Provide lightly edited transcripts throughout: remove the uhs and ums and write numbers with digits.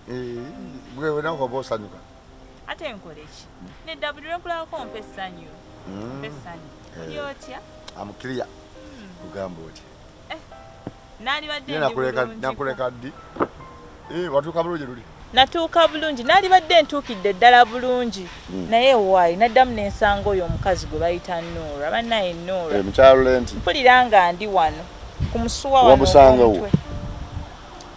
Gwe nawe oba osanyuka. Ate nkole ki? Nedda, buli lwenkulabako mpa essanyu. Mpa essanyu. Oli otya? Am clear. Kugamba otya? Naalibadde Ye ndi nakuleka bulungi. Nakuleka ddi? Watuuka bulungi luli? Natuuka bulungi, naalibadde ntuukidde ddala bulungi. Naye waayi naddamu n'ensanga oyo omukazi gwe bayita Noora. Bannaye Noora. Mukyalo Lenti. Mpulira nga ndi wano ku musuwa wano Wamusanga wo? ogw'omutwe.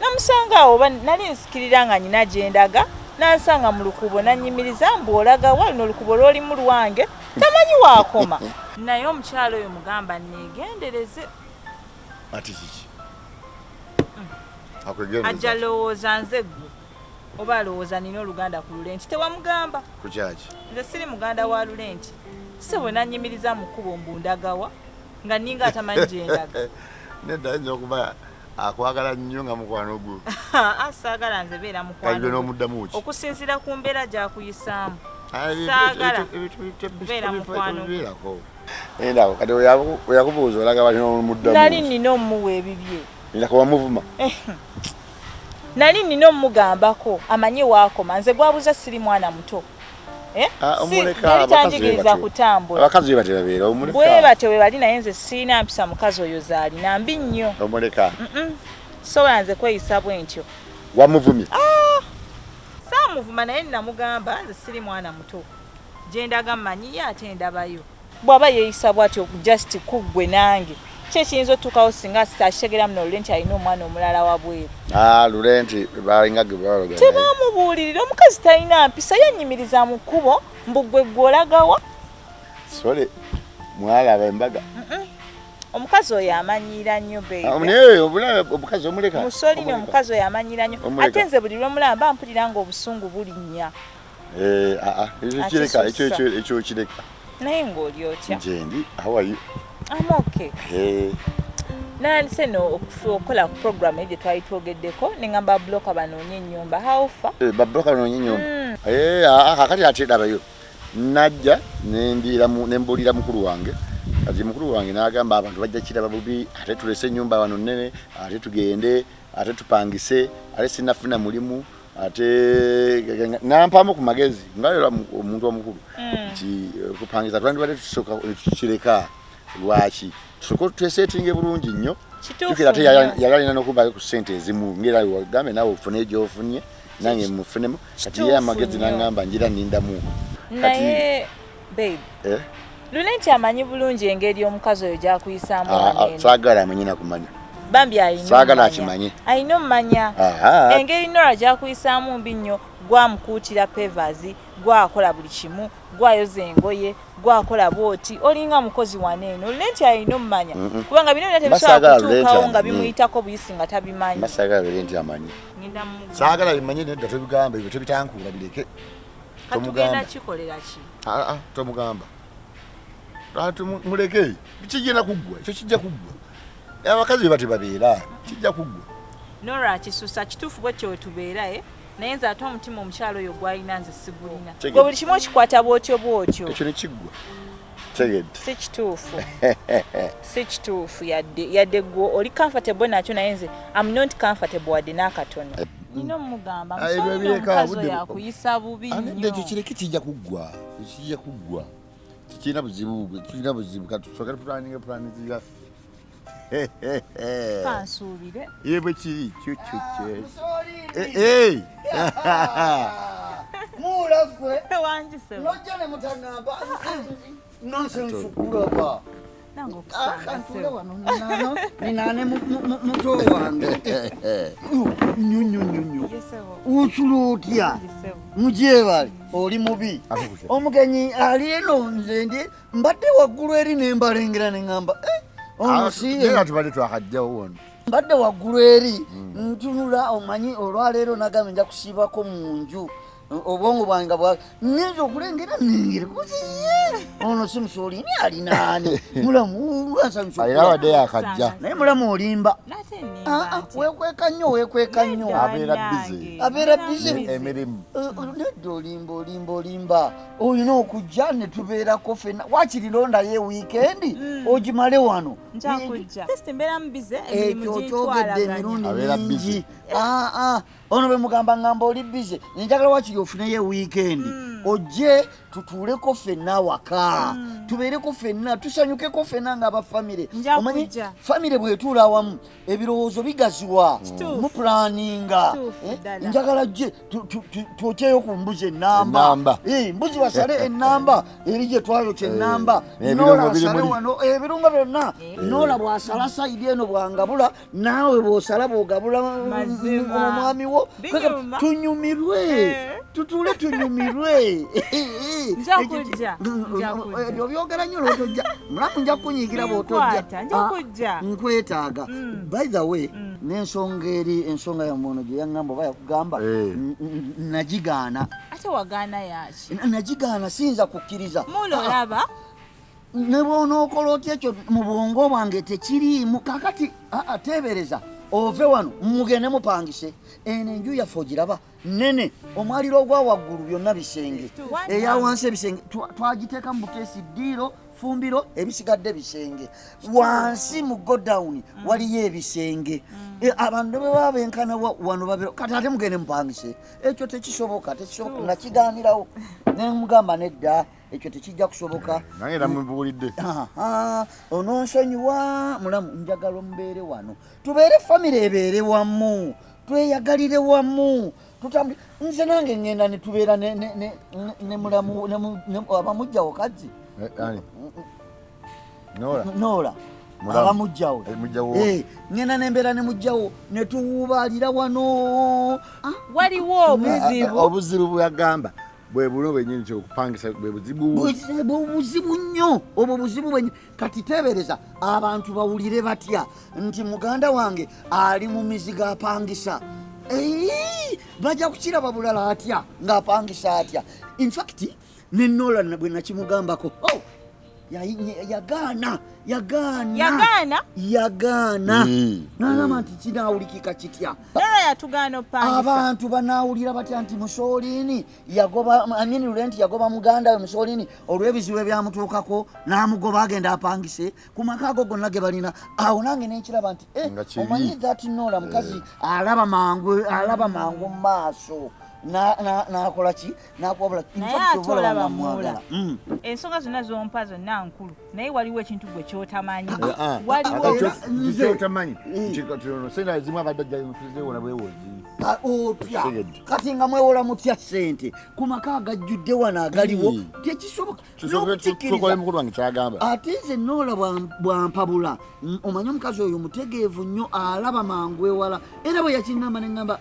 Namusanga awo, oba nali nsikirira nga nyina gye ndaga, nansanga mu lukubo nanyimiriza mbu olaga wa, luno olukubo lw'olimu lwange, tamanyi waakoma. Naye omukyalo oyo mugamba neegendereze. Ati kiki? Akwegendereza. Ajja lowooza nze ggwe oba alowooza nina oluganda ku Lulenti, tewamugamba. Ku kyaki? Nze siri muganda wa Lulenti. Ssebo nanyimiriza mu kkubo mbu ndagawa nga nninga atamanyi gye ndaga. Nedda, ayinza okuba akwagala nnyo nga mukwano gwo. Saagala nze beera Kati mukwano gwe gwe. n'omuddamu ki? Okusinziira ku mbeera gy'akuyisaamu. Ah, Saagala kubeera mukwano gwe. Bibeerako. Endako kati oyakubuuza olaga bali n'omuddamu. Nali nnina omuwa ebibye. Ndako wamuvuma. Nali nnina omugambako amanye waakoma, nze gwabuuza siri mwana muto. Eh? Ah, omuleka, Yali abakazi be tanjigiriza batyo. kutambula. Abakazi be batyo babeera omuleka. Bwe batyo bwe bali, naye nze sirina mpisa mukazi oyo z'alina, mbi nnyo. Omuleka. Sobola nze kweyisa bwe ntyo. Wamuvumye? Saamuvuma, naye namugamba nze siri mwana muto, gye ndaga mmanyiyo ate ndabayo. Bw'aba yeeyisa bw'atyo just ku ggwe nange, ki ekiyinza otuukawo singa akitegera muno Lulenti alina omwana omulala wabweru? Ah, Lulenti balinga gwe baloga. Tebamubuulirira, omukazi talina mpisa, yannyimiriza mu kkubo mbu ggwe ggwe olagawa. Sorry. Mwalaba embaga. Omukazi oyo amanyiira nnyo Ah, baby. naye obulaba omukazi omuleka. Musolini Omuleka. omukazi oyo amanyiira nnyo. Omuleka. Ate nze buli lwe mulaba mba mpulira nga obusungu bulinnya. Ah, ekyo Ate kireka, ekyo sussa. ekyo kireka. Naye ng'oli otya? Nje ndi, how are you? I'm okay. Nandise no okukola ku program eyo gye twali twogeddeko ne ngamba broker banoonye ennyumba. How far? Babroka banoonye ennyumba. Kakati ate labayo. Najja ne mbuulira mukulu wange. Kati mukulu wange n'agamba abantu bajja kiraba bubi, ate tulese ennyumba wano nnene, ate tugende, ate tupangise, ate sinnafuna mulimu, ate nampaamu ku magezi nga era omuntu omukulu nti kupangisa twandibadde tusooka tukireka. Lwaki tusooke twesetinge bulungi nnyo? Kituufu Jjukira ate nnyo. Yali alina n'okubayo ku ssente ezimu, ng'era wagambe naawe ofune gy'ofunye nange mufunemu. Kati ye Kituufu amagezi nnyo. n'angamba ngira nnindamu. Naye babe, Eh? Lulenti amanyi bulungi engeri omukazi oyo gy'akuyisaamu Ah, ah, wano eno. Saagala amanyi na kumanya. Bambi alina Saagala ommanya. akimanye. Alina ommanya. Aha. Engeri Nora gy'akuyisaamu mbi nnyo, gwamukuutira pavers, gwakola buli kimu, gwayoza engoye, gwakola bw'oti, olinga mukozi wano eno. Lulenti alina ommanya. Kubanga bino byonna tebisobola Basaagala Lulenti kutuukawo nga amanyi. bimuyitako buyisi nga tabimanyi. Saagala Lulenti amanyi. Ngenda mugamba. Saagala bimanye, nedda, tobigamba ebyo, tobitankuula, bireke. Katugenda Tomugamba. kikolera ki? Ah, ah, tomugamba. Ate muleke, kigenda kuggwa, ekyo kijja kuggwa. Abakazi be batyo babeera, kijja kuggwa. Nora akisusa, kituufu bwe kyo tubeera, eh? Naye nze ate omutima omukyalo oyo gwalina nze sigulina. Tegedde. Gwe buli kimu okikwata bw'otyo bw'otyo. Ekyo ne kiggwa. Tegedde. Si kituufu, si kituufu yadde yadde. Gwe oli comfortable nakyo, naye nze am not comfortable wadde n'akatono. Nina omugamba Ah, ebyo musolini bireka, omukazi budde oyo akuyisa bubi Ah, nedda, ekyo nnyo. kireke, kijja kuggwa, ekyo kijja kuggwa, tekirina buzibu, kirina buzibu. Kati tusooke tupulaninge pulani zaffe. Kansuubire. Ye bwe kiri kyo kyo kyo. Musolini. Muula gwe. Wangise. Nojja ne mutaŋŋamba nonsense kulaba. Nange okusanga. Kantuule Ssebo. wano ninaane muto wange nnyo nnyo nnyo nnyo. Ye ssebo. Osula otya? Ngi ssebo. Mugyebale, oli mubi. Akukutya. Omugenyi ali eno, nze ndi mbadde waggulu eri ne mbalengera ne ŋŋamba, "Eh, ono si ye." Era tubadde twakajjawo wano. Mbadde waggulu eri ntunula, omanyi olwaleero nagambye nja kusiibako mu nju, obwongo bwange nga bwa nyinza okulengera nengere kuziye ono si Musoolini alinaani mulamu lwansanyusa. Era abadde yakajja. Naye mulamu olimba. Nate Ah, nnimba ah, ntya? Weekweka nnyo, weekweka nnyo. Nedda, Abeera nange. busy. Abeera busy. Emirimu. Nedda, olimba, olimba, olimba. Olina okujja ne tubeerako ffenna, wakiri londayo ewiikendi ogimale wano. Nja kujja. Just mbeera mu busy, emirimu Ekyo kyogedde gintwalaganya. emirundi Abeera mingi. busy. Ah, ah. Ono bwe mugamba ngamba oli busy, njagala wakiri ofuneyo weekend ojje tutuuleko ffenna waka, tubeereko ffenna, tusanyukeko ffenna ng'abafamire. Nja Omanyi kujja. famire bw'etuula awamu ebirowoozo bigaziwa, Kituufu. mupulaninga. Kituufu ddala. Njagala jje twokyeyo ku mbuzi ennamba. Ennamba. Mbuzi basale ennamba eri gye twayokya ennamba. N'ebirungo Nola biri asale muli. wano ebirungo byonna. Nola bw'asala sayidi eno bwangabula, naawe bw'osala bw'ogabula Mazima. omwami wo. Binyuma. Tunyumirwe, tutuule tunyumirwe. Nja kujja, nja kujja. Ebyo byogera nnyo lwotojja, mulamu, nja kukunyiigira bw'otojja. Binkwata, nja kujja. Nkwetaaga. By the way, n'ensonga eri ensonga yammwe ono gye yaŋŋamba oba yakugamba, nagigaana. Ate wagaana yaki? Nagigaana, siyinza kukkiriza. Mulo olaba. Ne bw'onookola otya, ekyo mu bwongo bwange tekiriimu. Kakati aa, teebereza ove wano mugende mupangise eno enju yaffe, ogiraba nene, omwaliro ogwa waggulu byonna bisenge, eya wansi ebisenge twagiteeka mu buteesi, ddiiro, fumbiro, ebisigadde bisenge. Wansi mu godown waliyo ebisenge. Abantu bwe baba benkana wano babiro, kati ate mugende mupangise, ekyo tekisoboka, tekisoboka. Nakigaanirawo nemugamba nedda, ekyo tekijja kusoboka. Nange era mubuulidde. Aha, ononsonyiwa mulamu, njagala omubeere wano, tubeere famire ebeere wamu, tweyagalire wamu, tutambule. Nze nange ngenda ne tubeera ne mulamu abamugjawo kazzi. Ani? Nola. Nola. Mulamu. Abamugjawo. Mugjawo. Ngenda nembeera ne mugjawo ne tuwuubaalira wano. Ah, Waliwo obuzibu. Obuzibu bweyagamba bwe buno bwennyini, nti okupangisa bwe buzibu. Buzibu nnyo obwo, buzibu bwenyi. Kati teebereza abantu bawulire batya nti muganda wange ali mu mizigo apangisa? Eyi, bajja kukiraba bulala atya ng'apangisa atya? Infact ne Nola bwe nakimugambako, oh, yagaana, yagaana. Yagaana? Yagaana. Nagamba nti kinaawulikika kitya? Nola yatugaana opangisa. Abantu banaawulira batya nti Musoolini yagoba amini lule, nti yagoba muganda we Musoolini olw'ebizibu ebyamutuukako, n'amugoba agenda apangise ku maka ago gonna ge balina awo? Nange nenkiraba nti Nga kibi. Omanyi that Nola mukazi alaba mangu, alaba mangu mu maaso. N'akola ki, n'akwabula. In Naye fact, ate oba olaba olaba nga mwagala. Muula. Ensonga zonna zompa zonna nkulu, naye waliwo ekintu gwe kyotamanyi. Ah, Waliwo Era kyotamanyi sente ezimu abadde ajja tuzeewola bwewozi. Ah, otya? Tegedde. Kati nga mwewola mutya sente ku maka agajjudde wano agaliwo? Tekisoboka. Tukole N'okukikkiriza. mukulu wange kyagamba. Ate nze Noola bwampabula, omanyi omukazi oyo mutegeevu nnyo, alaba mangu ewala. Era bwe yakiŋŋamba ne ŋŋamba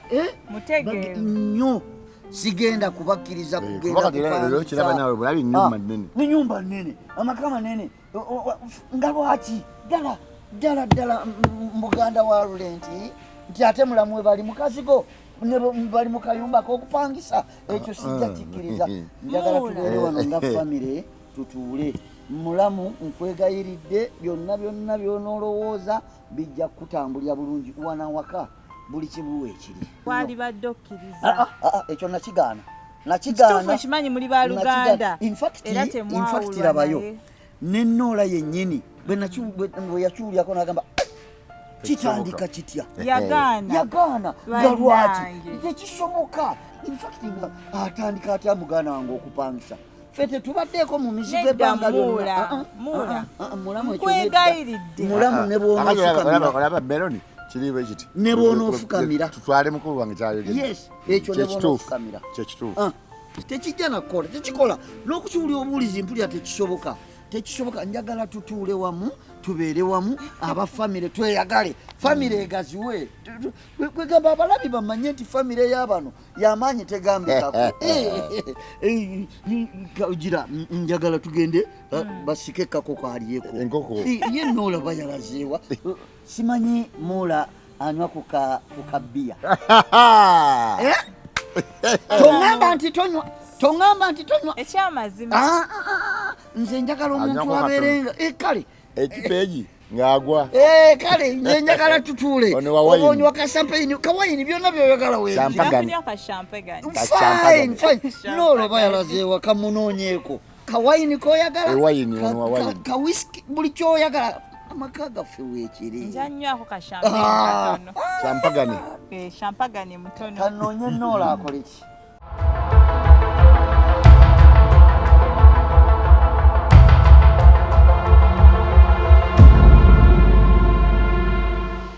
Mutegeevu. Nnyo, sigenda kubakkiriza kugenda Kuba kati era kupangisa. leero kiraba naawe bw'olaba ennyumba nnene. Ennyumba nnene, amaka manene. Nga lwaki ddala ddala ddala muganda wa lule nti ate mulamu we bali mukazigo ne bali mu kayumba k'okupangisa, ekyo sijja kikkiriza. Njagala Muula. tubeere wano nga famire, tutuule. Mulamu, nkwegayiridde, byonna byonna by'onoolowooza bijja kutambulira bulungi. Wana waka buli kimu weekiri. Walibadde Ah, okkiriza. ah, ah, ekyo nakigaana, nakigaana. Kituufu, nkimanyi muli baluganda. Nakigaana. In fact, Era in fact, temwawulwa labayo naye. ne Noola yennyini bwe yakiwulyako n'agamba, "Kitandika kitya?" Yagaana. Yagaana. Nga lwaki? Bannange. Tekisoboka. Infact nga atandika atya muganda wange okupangisa? Ffe tetubaddeeko mu mizigo Nedda, ebbanga lyonna. Muula, Ah, ah, Muula. ah, ah, mulamu, ekyo Nkwegayiridde. nedda. Mulamu, ne bw'onoofukamira. Olaba Meloni, kiri bwe kiti. Ne bw'onoofukamira. Tutwale mukulu wange kyayogedde. Yes, ekyo ne Kyekituufu. bw'onoofukamira. Kyekituufu. Ah, tekijja nakukola, tekikola n'okukiwulira obuwulizi, mpulira tekisoboka, tekisoboka. Njagala tutuule wamu, tubeere wamu abafamire, tweyagale, famire egaziwe. Kwegamba abalabi bamanye nti famire y'abano yamaanyi, tegambikako. Gira njagala tugende basike ekakoko alyeko. Enkoko. Ye noolaba yalazeewa, simanyi Muula anywa ku kabbiya. Eh? Toŋŋamba nti tonywa, toŋŋamba nti tonywa. Ekyamazima. Ah, ah, ah, nze njagala omuntu Anywako abeerenga kale. Ekipa egi ng'agwa. Kale nze njagala tutuule. Ono wa wine. Oba onywa kasampeyini, kawayini, byonna byoyagala weebiri. Champagne. Nakunywa ka champagne. Fine, fine. Champagne. Noolaba yalazeewa, kamunoonyeeko kawayini koyagala. Ewayini, ono wa wine. Kawisiki, buli kyoyagala. Amaka gaffe weekiri. Nja nywako ka champagne katono. Champagane. Eh, champagane mutono. Kanoonye noola akole ki?